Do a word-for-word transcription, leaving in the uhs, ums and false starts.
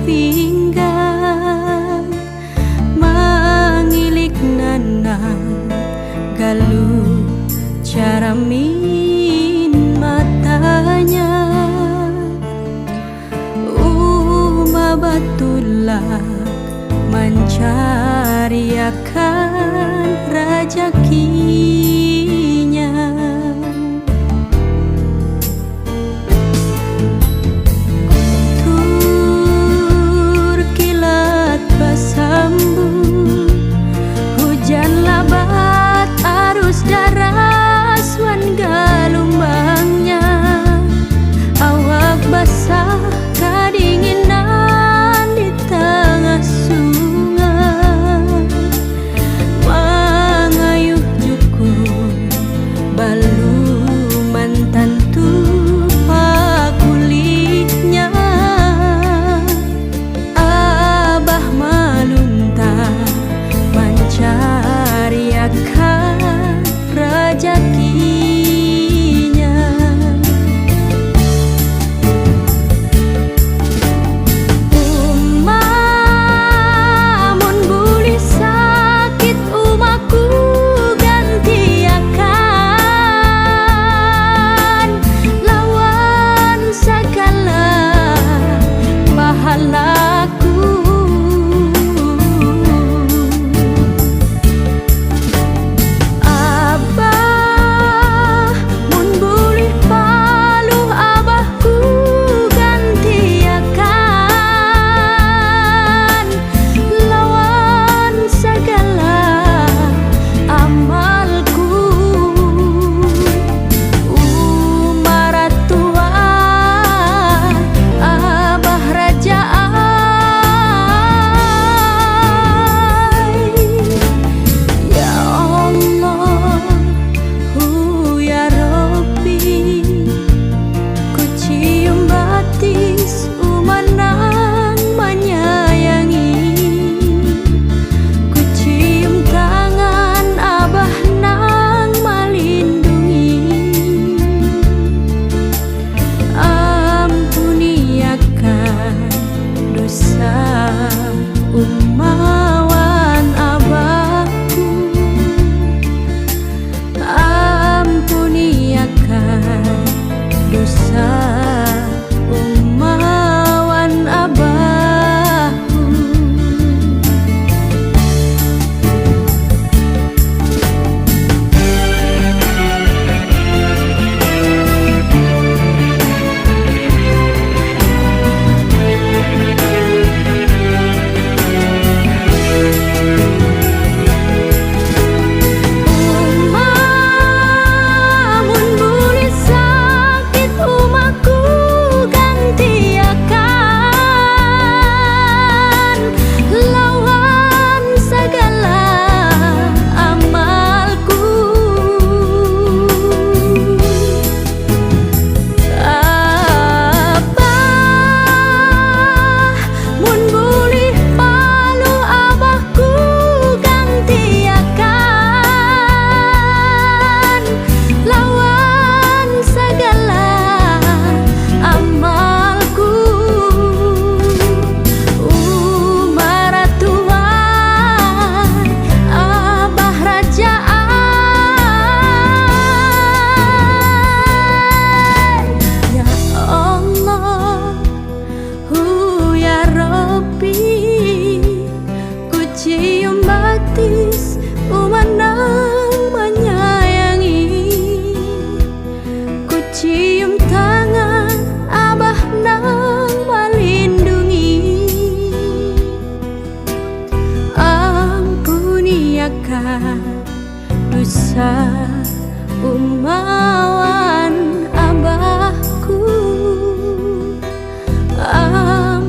pinggan, mangilik nanang galuh caramin matanya. Uma batulak mancariakan rajakinya. Tur kilat basambung, hujan labat arus daras wan galumbangnya. Awak basah kadinginan di tangah sungai. Mangayuh jukung baluman tantu pakulihnya. Abah malunta mancariakan rajakinya. Uma, mun bulih sakit umaku gantiakan lawan sagala pahalaku. Abah, mun bulih paluh abahku gantiakan lawan sagala amalku. Uma ratuan, abah raja ai. Ya Allah, hu ya Rabbi, kucium batis uma nang manyayangi, kucium tangan abah nang malindungi. Ampuniakan dosa uma wan abahku. Ampuniakan dosa uma wan abahku. Uma, mun bulih sakit umaku gantiakan lawan sagala amalku. Abah, mun bulih paluh abahku gantiakan lawan sagala amalku. Uma ratuan, abah raja ai. Ya Allah, hu ya Rabbi, kucium batis uma nang manyayangi, kucium tangan abah nang malindungi. Ampuniakan dosa uma wan abahku. Ampuniakan